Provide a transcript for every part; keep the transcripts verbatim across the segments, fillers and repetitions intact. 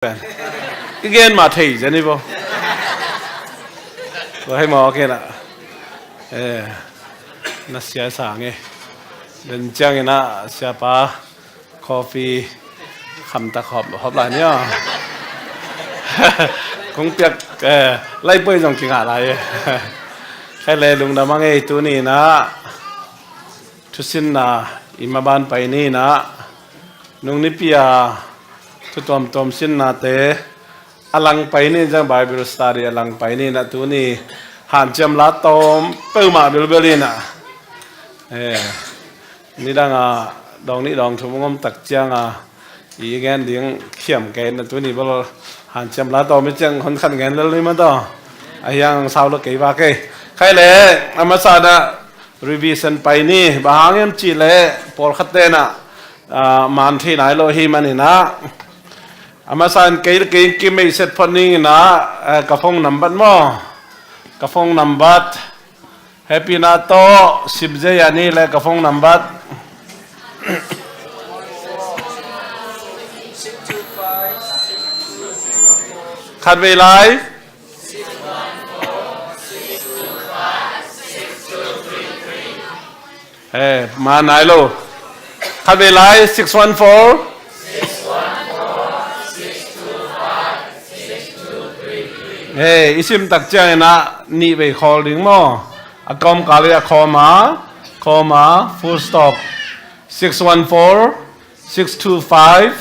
pen. I gen mah thei zen hi bo. Tua hei mawk inah. Eh, na sia sang e. Den ciang inah siapa coffee khamtak hawp, hawp lai ni aw. Kong piak, eh, laipoi zong kingah lai e. Khai le lungdam a ngei tuni inah. Thusinna i maban pai ni inah. Nung nipi a thu tuamtuam sinnate a lang pai ni, zang Bible study a lang pai ni inah tuni hanciam la tawm peuhmah belbel inah. Eh, nidang a dawng nih dawng thum ngom tak ciang a i gen ding khiam kei inah tuni bel hanciam la tawm i ciang hon khan gen lel ni mah tawh. A hiang sau lo kei ba kei. Khai le a masa inah revision pai ni, bang hang hiam cih leh pawlkhat tenah, ah, man thei nai lo hi man inah. A masa in kei le kei kimeih set phot ning inah, eh, ka phone number maw. Ka phone number. Happy na tawh, sim zei a ni le ka phone number. Khatvei lai. Eh, ma nai lo. Khatvei lai, six one four. Eh, i sim tak ciang inah nih vei khawl ding maw. A kawmkal i a comma, comma, full stop. Six one four, six two five,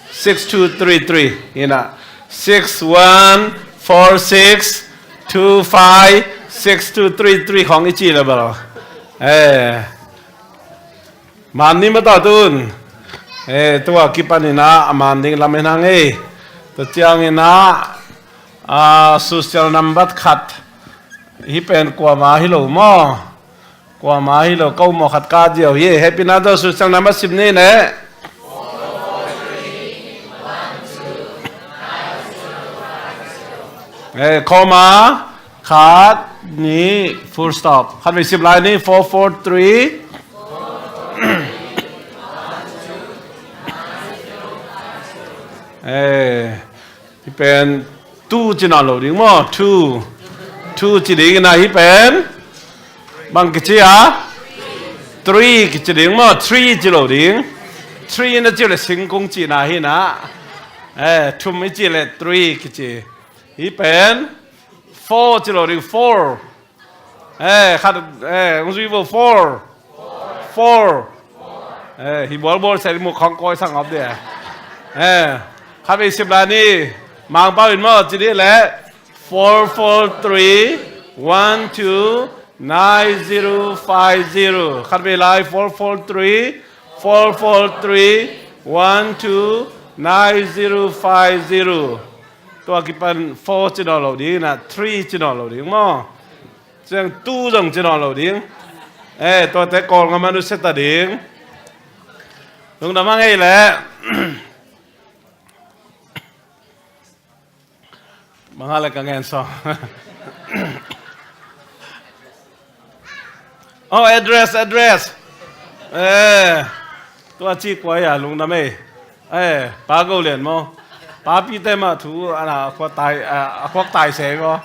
six two three three. Inah, six one four six two five six two three three khong i ci le bel. Eh. Man ni mah tawh tun. Eh, tua kipan inah a man ding lam en hang ei. Tua ciang inah, ah, social number khat. Hih pen kuama hi lo maw. Kuama hi lo, ko maw khat ka ziau hi. Happy na tawh social number sim ni ne. Eh, comma, khat, nih, full stop. Khatvei sim lai ni, four four three. Eh, hih pen two ci nawn lo ding maw, two. Two ci ding inah hih pen. Bang kici a? Three kici ding maw, three ci lo ding. Three na ci le singkung cihna hi inah. Eh, thum i ci le three kici. Hih pen four ci lo ding, four. Eh, khat, eh, hong zui vo, four. Four. Eh, hi bualbual sa ding mu khong kawi sang op dia. Eh, khatvei sim lai ni. Mangpau in maw, ci dih le. Four four three one two nine zero five zero. Khatvei lai, four four three, four four three, one two nine zero five zero. Tua kipan four ci nawn lo ding inah, three ci nawn lo ding maw. Ciang two zong ci nawn lo ding. Eh, tuate Kawlgam ah nusia ta ding. Lungdam a ngei le. Bang hang le ka ngen sawm. Oh, address, address. Eh, tua ci kua hi a, lungdam ei. Eh, Pa Go Lian maw. Papite mah thu, a na, a khuak tai, a, a khuak tai se maw.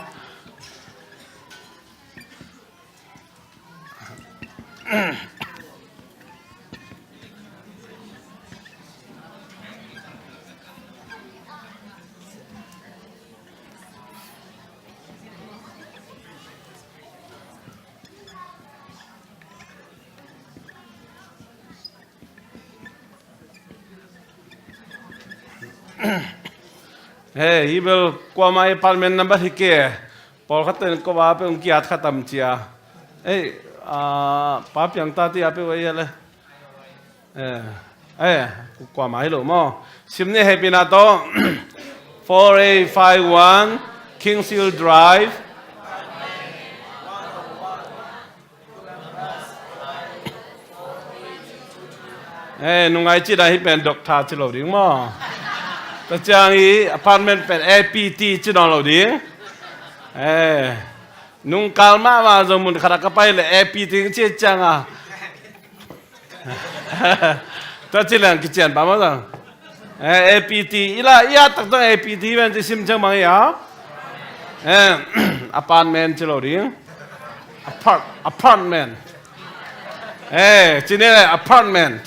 He, hi bel kuama apartment number hi kei. Pawlkhat ten ko ba pe ung kiat kha tam cia. Ei, a, Pa Piang ta ti a pe wei le. Eh, eh, kuama hi lo maw. Sim ni, hehpihna tawh. Four eight five one Kings Hill Drive. Eh, nungai cih dah hih pen doctor ci lo ding maw. Tua ciang hih apartment pen A P T ci nawn lo ding. Eh, nungkal mahmah zong mun khat ah ka pai leh A P T ci ciang a. Tua ci leng kician pah maw zong. Eh, A P T, i la, i at taktak A P T ven ci sim ciang bang hi a? Eh, apartment ci lo ding. Apart, apartment. Eh, ci ni le apartment.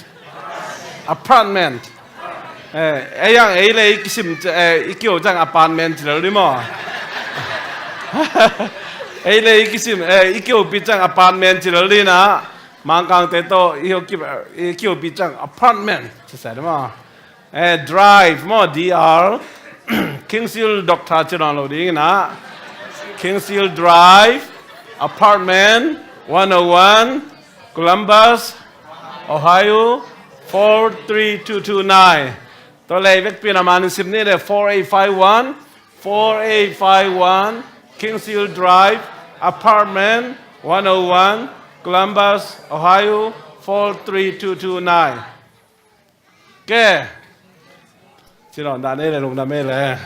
Apartment. Eh, ei ang ei le i kisim, eh, i kio ciang apartment ci lo ding maw. Ei le i kisim, eh, i kio pi ciang apartment ci lo ding na. Mangkangte tawh i kio pi ciang apartment ci sa ding maw. Eh, Drive maw, D R. Kingshill Doctor ci nawn lo ding inah. Kingshill Drive, apartment one oh one, Columbus, Ohio, four three two two nine. Tua lei vekpi na man sim ni le, four eight five one, four eight five one, Kingshill Drive, apartment one oh one, Columbus, Ohio, four three two two nine. Ke. Ci nawn dan ei le, lungdam ei le.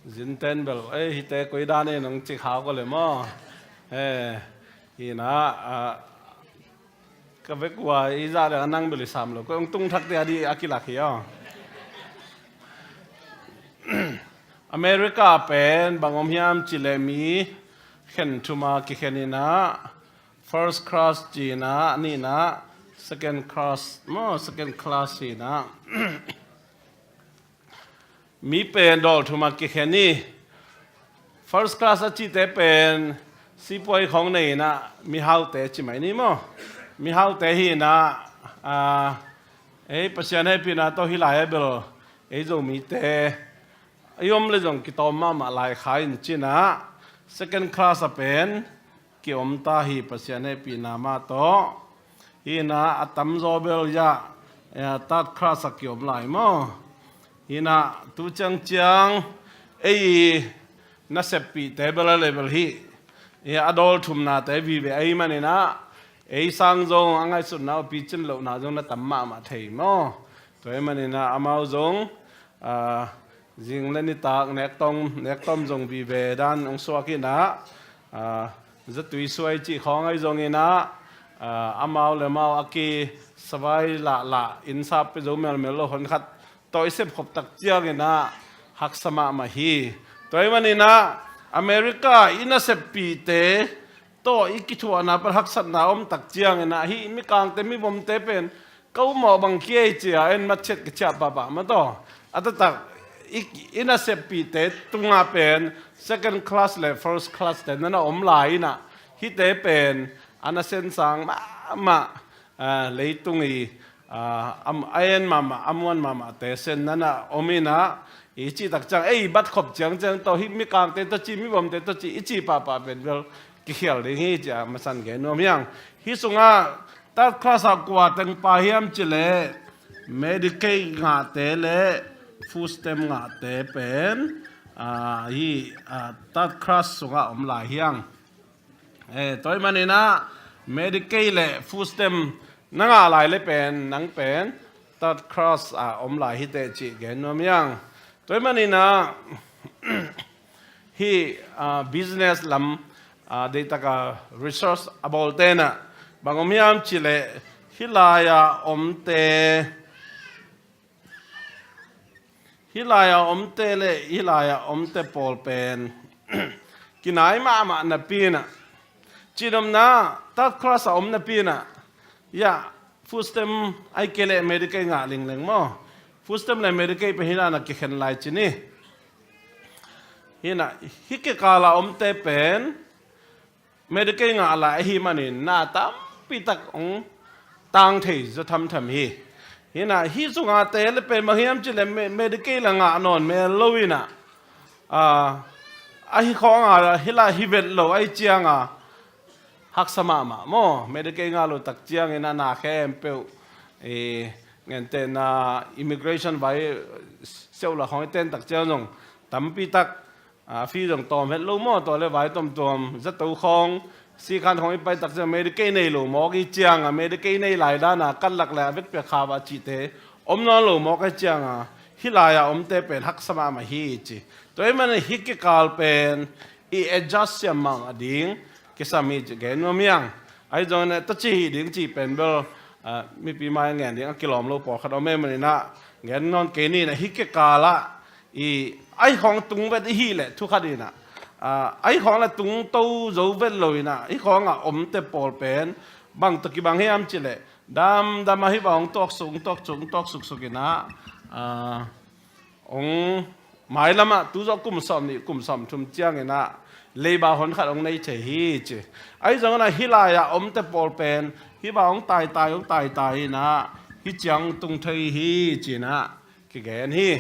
Zinten bel, ei, hite koi dan ei nong cik hau ko le maw. Eh, hi na, ah, ka vek ua i zah le a nang bel i sam lo. Ko ong tung thak te a di a kilak hi aw. America pen bang om hiam ci le mi khen thuma kikhen inah, first class ci inah, a nihna second class maw, second class ci inah. Mi pen dawl thuma kikhen hi. First class a cihte pen sipuai khawng nei inah mihaute ci mai ni maw. Mihaute hi inah, ah, ei Pasian hehpihna tawh hi lai a bel ei Zomite i om le zong kitawm mahmah lai kha in ci inah, second class a pen kiom ta hi Pasian hehpihna mah tawh. Hi inah a tamzaw bel zah, eh, third class a kiom lai maw. Hi inah tu ciangciang ei naseppihte bel a le bel hi. Eh, a dawl thumnate vive ahi man inah, ei sang zong a ngaihsutna uh picin lohna zong na tam mahmah thei maw. Tua ahi man inah amau zong, ah, zing le nitak nektom, nektom zong vive dan ong suak inah, ah, zatui suai cih khawng ahi zong inah, ah, amau le mau a kisavai lahlah, inn sap pia zo melmel lo honkhat tawh i sepkhop tak ciang inah haksa mahmah hi. Tua ahi man inah America i naseppihte tawh i kithuahna pan haksatna om tak ciang inah, hih mikangte mivomte pen ka um mawh bang kiei cia en matchet ka ciah pahpah mah tawh. A taktak i, i naseppihte tungah pen second class le first class te nana om lai inah, hihte pen a nasen sang mahmah, ah, leitung i, ah, am, a en mahmah, a muan mahmahte sen nana om inah, i cih tak ciang ei bat khop ciangciang tawh hih mikangte tawh ci, mivomte tawh ci i cih pahpah pen bel kikhial ding hi cia masan gen nuam hiang. Hih sungah third class ah kua teng pha hiam ci le Medicaid ngahte le food stamp ngahte pen, ah, hih, ah, third class sungah om lai hiang. Eh, tua ahi man inah Medicaid le food stamp na ngah lai le pen nang pen third class ah om lai hi teh cih gen nuam hiang. Tua ahi man inah hih, ah, business lam, ah, deihtak a research a bawlte inah bang om hiam ci le, hih lai-a omte, hih lai-a omte le hih lai-a omte pawl pen kinai mahmah napi inah, cihnopna third class a om napi inah, ya, food stamp ahih kei leh Medicaid ngah lingleng maw. Food stamp le Medicaid pen hih lai-a kikhen lai ci ni. Hih inah, hih kikal a omte pen Medicaid ngah lai ahih manin na tampi tak hong tang thei zaw thamtham hi. Hih inah, hih sungah te le pen bang hiam ci le Me-, Medicaid la ngah nawn mel lo inah, ah, ahi khawng a hih lai hi vet lo ahih ciang a haksa mahmah maw. Medicaid ngah lo tak ciang inah na khempeuh, eh, ngentehna immigration vai seuh la khawng i ten tak ciang zong tampi tak, ah, fee zong tawm het lo maw. Tua le vai tuamtuam, zato khawng, sikhan khawng i pai tak ciang Medicaid nei lo mawk i ciang a, Medicaid nei lai dan a katlak le a vetpiak kha va cihte om nawn lo mawk i ciang a, hih lai-a omte pen haksa mahmah hi ci. Tua ahih manin hih kikal pen i adjust siam mahmah ding, kisam hi ci gen nuam hiang. Ahi zongin ah tua ci hi ding cih pen bel, ah, mipi mai ngen ding a kilawm lo pawlkhat om e maninah gen nawn kei ninah hih kikalah i ahi khawng tung vet i hih leh thu khat inah, ah, ahi khawng le tung to zo vet lo inah hih khawngah omte pawl pen bang tawh kibang hiam cih leh damdam ah hih bang hong tuaksuk hong tuaksuk hong tuaksuk suk inah, ah, hong mailamah tu zawh kum sawm nih kum sawm thum cianginah leiba hon khat hong nei thei hi ci. Ahi zonginah hih lai-ah omte pawl pen hih bang hong taitai hong taitai inah hih ciang tung thei hi cinah kigen hi.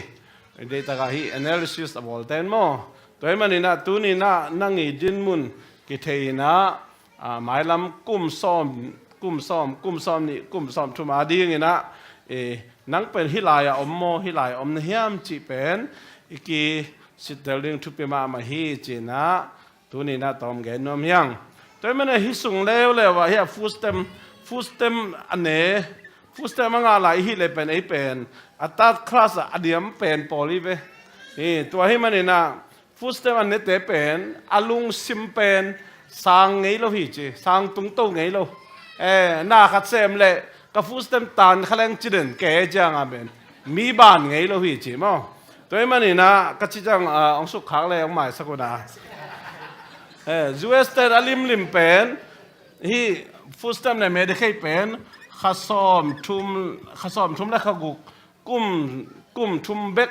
Deihtakah hih analysis a bawlte in maw. Tua hih maninah tuninah nang i dinmun kithei inah, ah, mailam kum sawm kum sawm kum sawm nih kum sawm thum a dinginah, eh, nang pen hih lai-ah om maw hih lai-ah om na hiam cih pen i kisittel ding thupi mahmah hi cinah tuninah tawm gen nuam hiang. Tua hih maninah hih sung leuleu ah hih a food stamp, food stamp a ne, food stamp a ngah lai i hih leh pen ei pen a third class ah a diam pen pawl hi ve. Hi tua hih maninah food stamp a nete pen a lungsim pen sang ngei lo hi ci, sang tungto ngei lo. Eh, na khat sem leh ka food stamp tan kha leng ci den kei cianga pen mi ban ngei lo hi ci maw. Tua hih maninah ka ci ciang, ah, hong sukkhak le hong maisak una. Eh, U S ten a limlim pen hih food stamp le Medicaid pen kha sawm thum, kha sawm thum le kha guk kum, kum thum bek,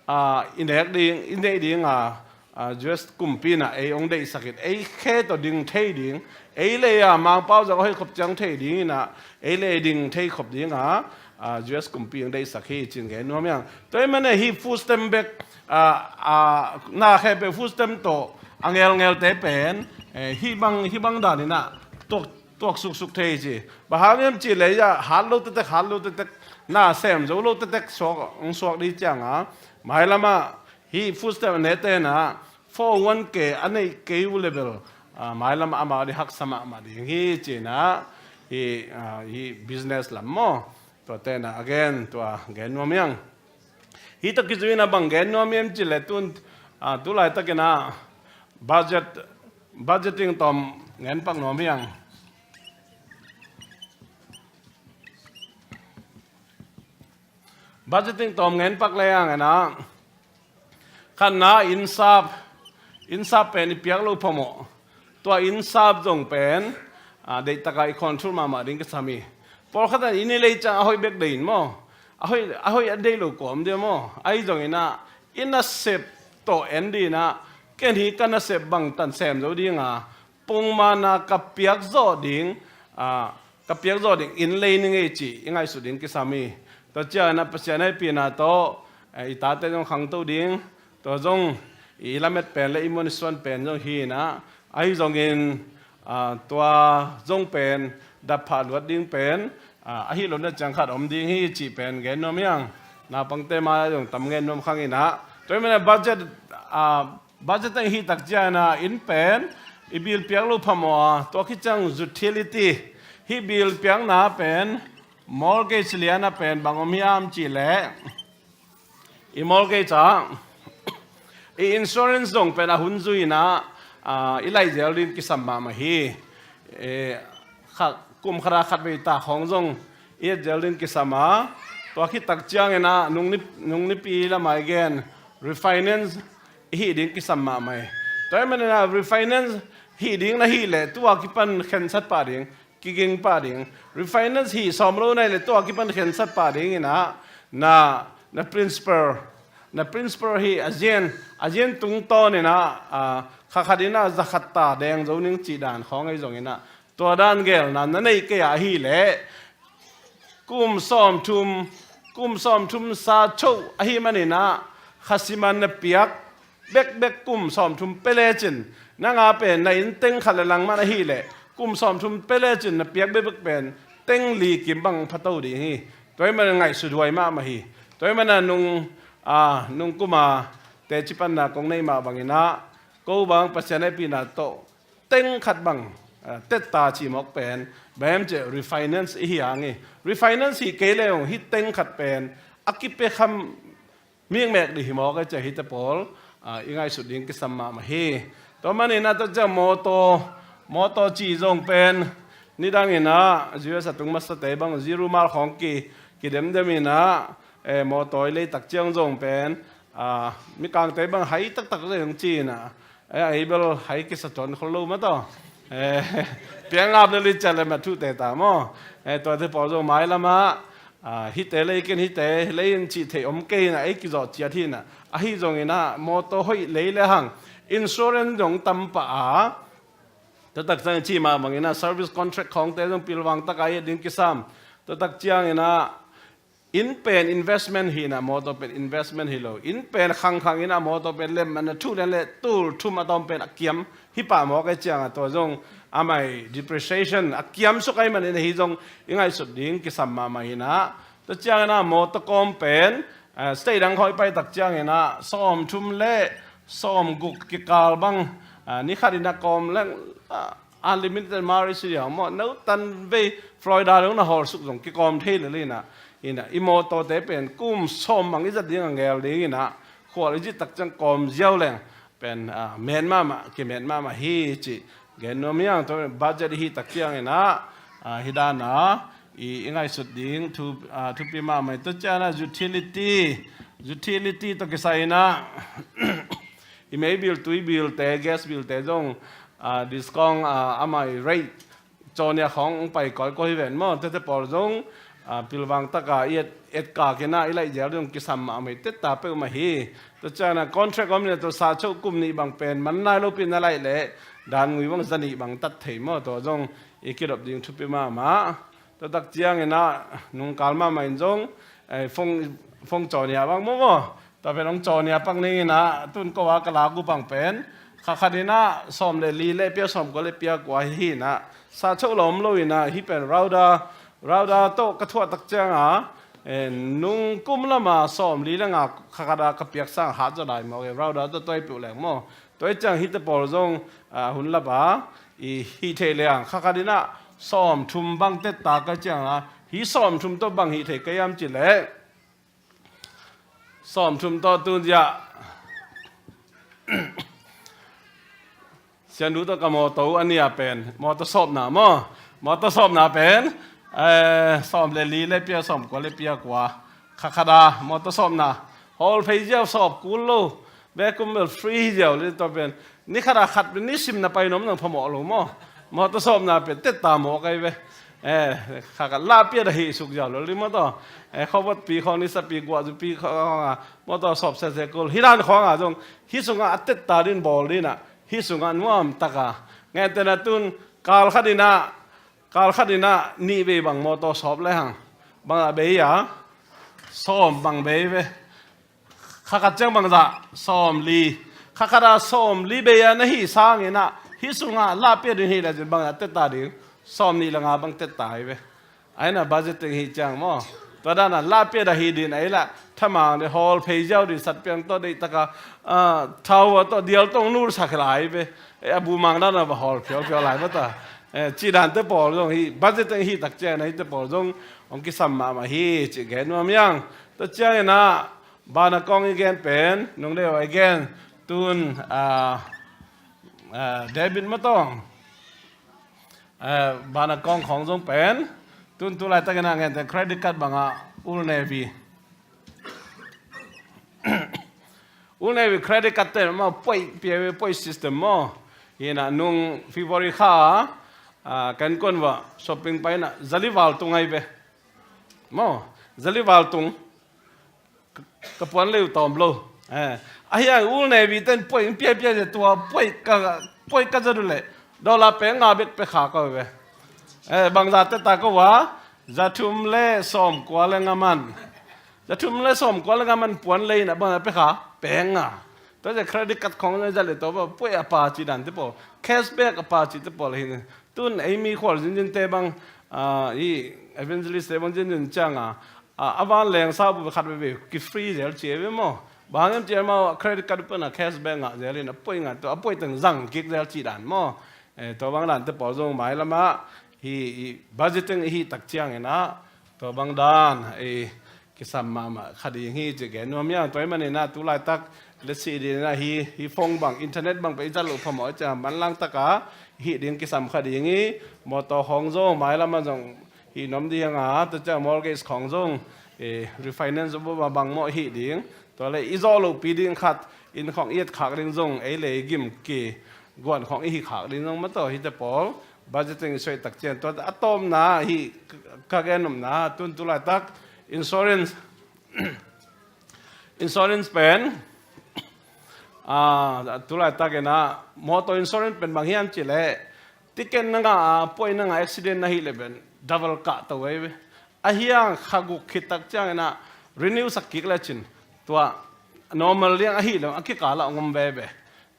ah, i nek ding, i neih ding a, ah, U S kumpi inah ei hong deihsak in ei khe tawh ding thei ding, ei lei a Mangpau zong a hoih khop ciang thei ding inah ei lei ding thei khop ding a, ah, U S kumpi hong deihsak hi cin gen nuam hiang. Tua hih maninah hih food stamp bek, ah, ah, na khe peuh food stamp tawh a ngelngelte pen, eh, hih bang, hih bang daninah tuak tuak suksuk thei ci. Bang hang hiam cih leh ah hat lo tektek, hat lo tektek, na sem zo lo tektek suak, hong suak dih cianga mailamah hih food stamp a nete inah four oh one K a neih kei uh leh bel, ah, mailamah amau dih haksa mahmah ding hi cinah hih, ah, hih business lam maw. Tua tenah a gen tua gen nuam hiang. Hih tawh kizui inah bang gen nuam hiam cih leh tun, ah, tu laitakinah budget, budgeting tawm ngen pak nuam hiang. Budgeting tawm ngen pak le hiang inah khatna innsap, innsap pen i piak loh phamawh. Tua innsap zong pen, ah, deihtakah i control mahmah ding kisam hi. Pawlkhat in inn i lei ciang a hoih bek deih in maw. A hoih, a hoih a deih lo kua om dia maw. Ahi zonginah i nasep tawh en dinah ken hi ka nasep bangtan sem zo dinga pongmana ka piak zawh ding, ah, ka piak zawh ding inn lei ning ei cih i ngaihsut ding kisam hi. Tua cianginah Pasian hehpihna tawh, eh, i tate zong khangto ding, tua zong i lamet pen le i muan i suan pen zong hi inah, ahi zongin, ah, tua zong pen dap phah luat ding pen, ah, ahi lo na ciang khat om ding hi cih pen gen nuam hiang. Naupangte mai-ah zong tam ngen nuam khang inah. Tua hih maninah budget, ah, budget a hih tak cianginah inn pen i bill piak loh phamawh a, tua khit ciang utility, hih bill piakna pen mortgage liana pen bang om hiam cih leh i mortgage ah i insurance zong pen a hun zui inah, ah, i laih zel ding kisam mahmah hi. Eh, kha, kum khat a khat vei ta khawng zong i et zel ding kisam a, tua khit tak cianginah nung nip, nung nipi lamah i gen refinance i hih ding kisam mahmah hi. Tua hih maninah refinance hih ding na hih leh tu-a kipan khensat pah ding, kiging pah ding. Refinance hih sawm lo na hih leh tu-a kipan khensat pah dinginah na, na principal, na principal hih a zin, a zin tungtawninah, ah, kha khatinah za khat ta deng zo ning cih dan khawng ahi zonginah tua dan gelna na neih kei a ahih leh kum sawmthum, kum sawmthum sa choh ahih maninah kha siman na piak bekbek kum sawmthum pia lecin, nang a pen na inn teng khat le langman ahih leh kum sawmthum pia lecin na piak bekbek pen teng li kim bang phato ding hi. Tua hih manin ngaihsut huai mahmah hi. Tua hih manin nung, a, nung kuma teci panna kong neih mah banginah ko bang Pasian hehpihna tawh teng khat bang, a, tetta cih mawk pen bang hiam cih leh refinance i hi hang hi. Refinance hi kei leh hong hih teng khat pen a kipia kham mikmek dih hi mawk a, cih hihte pawl, a, i ngaihsut ding kisam mahmah hi. Tua maninah tua ciang mawtaw, Mawtaw cih zong pen nidang in ah U S a tung masate bang zero mile khawng ki, kidemdem in ah, eh, mawtaw i lei tak ciang zong pen, ah, mikangte bang hai taktak zong ci in ah, eh, a hi bel hai kisa tuan khol lo mah tawh. Eh, piang ngap le li ciat le ma thu te ta maw. Eh, tuate pawl zong mailam ah, ah, hihte lei ken, hihte lei in cih theih om kei in ah, ei kizawh ciat hi in ah. Ahi zongin ah mawtaw hoih lei le hang insurance zong tam pah a, tua tak ciang ci mah bangin ah service contract khawngte zong pilvang tak a i et ding kisam. Tua tak ciangin ah inn pen investment hi in ah, mawtaw pen investment hi lo. Inn pen khangkhang in ah, mawtaw pen lem man a thu lian le tul thum a tawm pen a kiam hi pah mawk ei ciang ah, tua zong amah i depreciation a kiam suk ahih manin ahi zong i ngaihsut ding kisam mahmah hi in ah. Tua ciangin ah mawtaw kawm pen, ah, state dang khawng i pai tak ciangin ah sawm thum le sawm guk kikal bang, ah, ni khat in ah kawm leng, ah, unlimited marriage hi a maw, no tan vei Florida dong na hawl suk zong kikawm thei lel in ah, in ah, i mawtawte pen kum sawm bang i zat ding a ngel ding in ah, khual i zit tak ciang kawm ziau leng pen, ah, met mahmah, kimet mahmah hi cih gen nuam hi hang. Tua budget i hih tak ciangin ah, ah, hi dan a, i, i ngaihsut ding thu, ah, thupi mahmah hi. Tua ciangin ah utility, utility tawh kisai in ah, i mei bill, tui bill te, gas bill te zong, ah, discount, ah, amah i rate cawnia khawng hong pai kawikawi hi ven maw. Tuate pawl zong, ah, pilvang tak a i et, et kak in ah i laih ziau zong kisam mahmah hi, tetta peuhmah hi. Tua ciangin ah contract om in ah tua sa choh kum nih bang pen man nai lopi na laih leh dan ngui bang za nih bang tat thei maw. Tua zong i kidop ding thupi mahmah. Tua tak ciangin ah nungkal mahmah in zong, eh, phone, phone cawnia bang maw maw. Tua pen hong cawnia pak ning in ah, tun ko a ka lak uh bang pen kha khat in ah sawm le li le pia, sawm kua le pia kua hi in ah, sa choh lawm lo in ah, hih pen router, router tawh ka thuah tak ciang a, eh, nung kum lam a sawm li le nga kha khat a ka piak sang hat zaw lai mawk e, router tawh tua i piuh leng maw. Tua i ciang hihte pawl zong, ah, hun lap a i hih theih leng kha khat in ah sawm thum bang tetta ka ciang a, hih sawm thum tawh bang hih thei ka hiam cih leh, sawm thum tawh tun ziah. Siandu tawh ka mawtaw uh a nia pen, mawtaw sawpna maw. Mawtaw sawpna pen, eh, sawm le li le pia, sawm kua le pia kua. Kha khat a, mawtaw sawpna. Hawl phei ziau, sawp kul lo. Bekum bel free ziau le tua pen. Ni khat a khat pen ni sim na pai nuam nang phamawh lo maw. Mawtaw sawpna pen tetta mawk ai ve. Eh, kha khat lah piat a hih suk ziau lo li mawtaw. Eh, khuavotpi khawng, nisapi guahzupi khawng a mawtaw sawp sese kul. Hih dan khawng a zong hih sungah a tetta din bawl din ah, hih sungah nuam tak a. Ngente na tun kal khat in ah, kal khat in ah nih vei bang mawtaw sawp le hang, bang a bei a, sawm bang bei ve. Kha khat ciang bangzah, sawm li. Kha khat a sawm li bei a na hih sangin ah, hih sungah lah piat ding hih le cin bangzah tetta ding, sawm nih le nga bang tetta hi ve. Ai na budgeting hih ciang maw. Tua dan a lah piat a hih din ai lah, thamang le hawl phei ziau din sat piang tawh deih tak a, ah, thau tawh dial tawh nul sak lai ve. Eh, a bu mang dan a va hawl phiau phiau lai mata. Eh, cih dante pawl zong hih, budgeting hih tak ciang na hihte pawl zong hong kisam mahmah hi cih gen nuam hi hang. Tua ciangin ah, Bana kawng i gen pen, nung deuh a i gen, tun, ah, ah, debit mawtaw. Ah, bana kawng khawng zong pen, tun tu laitakin a ngente credit card bangah Old Navy. Old Navy credit card te maw, point, pia point system maw. Hi in ah nung February kha, ah, kan kon va shopping pai in ah, zali val tung ai ve. Maw, zali val tung. Ka puan leu tawm lo. Eh, ahi hang Old Navy ten point in pia pia zia tua point ka, point ka zat uh leh dollar peng nga bek pia kha ka uh ve. Eh, bangzah tetta ka uh a, za thum le sawm kua le nga man. Za thum le sawm kua le nga man puan lei in ah bangzah pia kha, peng nga. Tua zia credit card khawng zat le tua point a pa ci dante pawl, cashback a pa cite pawl hi. Tun ei mi khual zinzin te bang, ah, i evangelist te bang zinzin ciang a, a, a van leng sa bu khat veve ki free zel ci ve maw. Bang em ci maw, credit card pan a cashback ngah zel in a point ngah, tua a point teng zang kik zel ci dan maw. Eh, tua bang dante pawl zong mailam ah hi, i budgeting i hih tak ciangin ah, tua bang dan, eh, kisam mahmah kha ding hi ci gen nuam hiang. Tua ahih manin ah tu laitak let's say ding ah hi, hi phone bang, internet bang pen i zat loh phamawh ciang manlang taka hih ding kisam kha ding hi. Mawtaw khawng zong mailam ah zong hih nuam ding a, tua ciang mortgage khawng zong, eh, refinance bang bangmawh hih ding. Tua leh i zawh lohpi ding khat, inn khawng i etkhak ding zong ei le ei gim ki, guan khawng i hihkhak ding zong mawtaw hihte pawl budgeting i suah tak ciang. Tua a tawpna hih ka gen nopna tun tu laitak insurance, insurance pen, ah, tu laitak in ah motor insurance pen bang hiam cih leh ticket na ngah a, puai na ngah, accident na hih leh pen double kah to veve. Ahi hang kha guk khit tak ciangin ah renew sak kik lecin tua normal liang ahih leh a kikal ah hong om veve.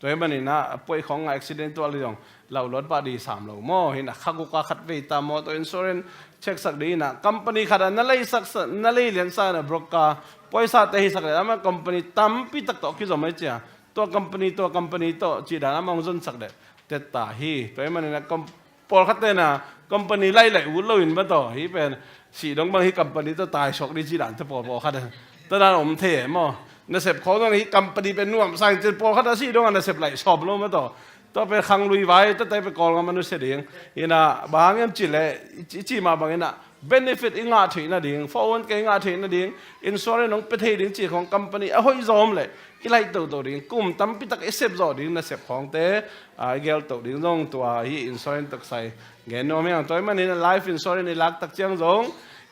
Tua ahih manin ah a puai khawng ngah, accident tuak leh zong lau luat pah ding sam lo maw. Hi in ah kha guk ah khat vei ta motor insurance check sak ding in ah company khat ah na lei sak, na lei lian sa in ah broker paisa te hi sak leh amah company tampi tak tawh kizom hi cia. Tua company, tua company tawh cih dan amah hong zon sak leh tet ta hi. Tua ahih manin ah com-, pawlkhat te in ah company laih laih ut lo in mawtaw hih pen sih dong bang hih company tawh tai suak ding cih dan te pawl pawlkhat ah tua dan om thei maw. Nasep khawng zong hih company pen nuamsa in cin pawlkhat ah sih dong ah nasep laih sawm lo mawtaw. Tua pen khang lui vai tawh te pen Kawlgam ah nusia ding. Hi in ah bang hang hiam cih leh i ci, i cih mah bangin ah benefit i ngah theih nading, four oh one K i ngah theih nading, insurance hong pia thei ding cih khawng company a hoih zaw om leh i laih toto ding, kum tampi tak i sep zawh ding nasep khawngte, ah, i gelto ding zong tua hih insurance taksai gen nuam hiang. Tua ahih manin life insurance i lak tak ciang zong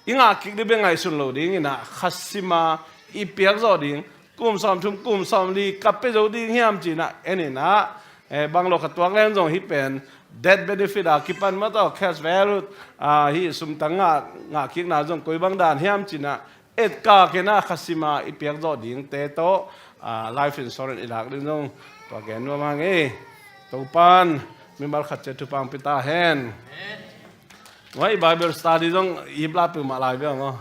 i ngah kik ding bek ngaihsun lo ding in ah kha sim a i piak zawh ding, kum sawmthum, kum sawmli ka pia zo ding hiam ci in ah en in ah, eh, bang lo kha tuak leng zong hih pen death benefit a kipan mawtaw, cash value, ah, hih sumtang ngah, ngah kikna zong koi bang dan hiam ci in ah etkak in ah kha sim a i piak zawh dingte tawh, ah, life insurance i lak ding zong tua gen nuam hang e. Topa'n mimal khat ciat thupha hong pia ta hen. Amen. Wai Bible study zong ip la peuhmah lai bia maw.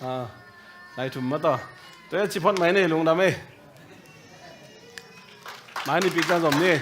Ah, lai thum mawtaw. Tua hi a ci phot mai ni, lungdam e. Mai ni pi ciang zom ni.